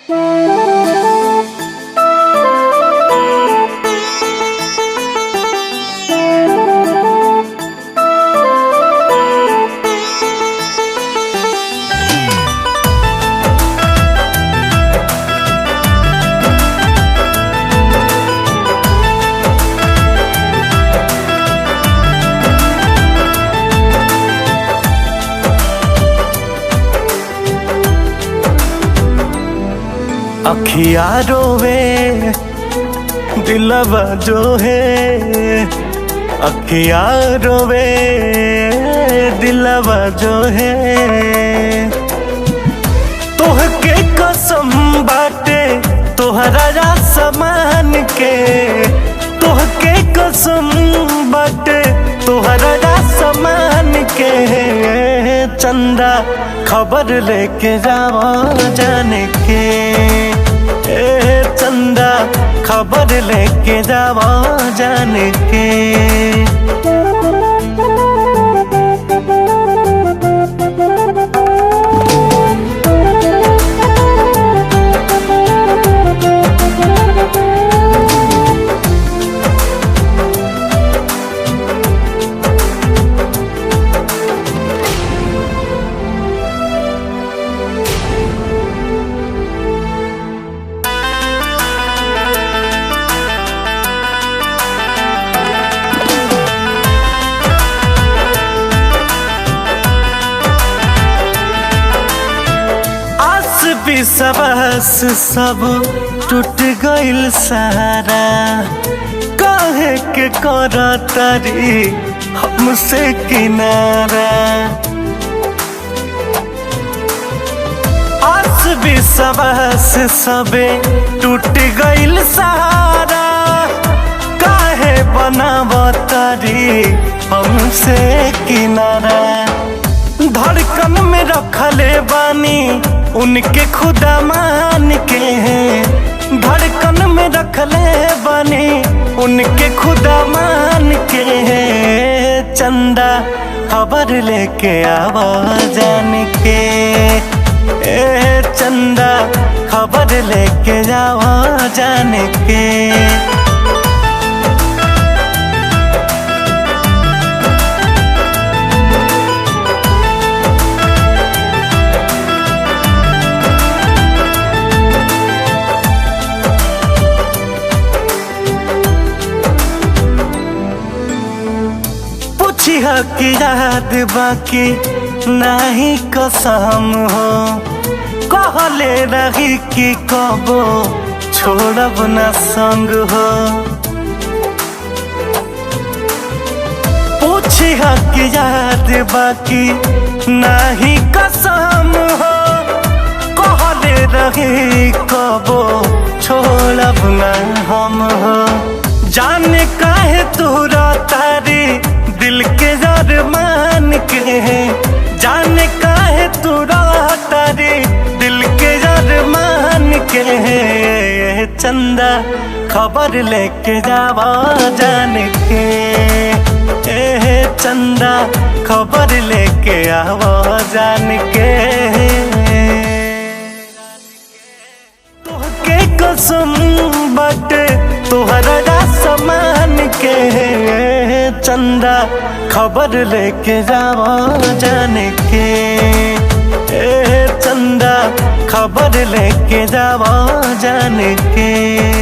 अखिया रोवे दिलवा जो है, अखिया रोवे दिलवा जो है। तोहके कसम बाटे तोहरा समान के, तोहके कसम बाटे तोहरा समान के। चंदा खबर लेके जावा जाने के, ए चंदा खबर लेके जावा जाने के। सबस सब टूट गइल सारा, काहे के कर तारी हमसे किनारा। आस भी सबस सबे टूट गइल सारा, काहे बनाव तारी हमसे किनारा। धड़कन में रखले बानी उनके खुदा मान के हैं, धड़कन में रखले बानी उनके खुदा मान के हैं। चंदा खबर लेके आवा जान के, ए चंदा खबर लेके जावा जान के। की याद बाकी नहीं कसम हो, कहले रही कि कबो छोड़ब न संग हो। पूछी की याद बाकी नहीं कसम हो, कहले रही कबो छोड़ब न हम हो। जाने काहे तोरा तारी दिल के मान के है, जाने काहे तोरा तारी दिल के मान के है। चंदा खबर लेके जावा जान के, ए चंदा खबर लेके आवा जान के। तोहके कसम बाटे तोहरा समान के, चंदा खबर लेके जावा जाने के, ए चंदा खबर लेके जावा जाने के।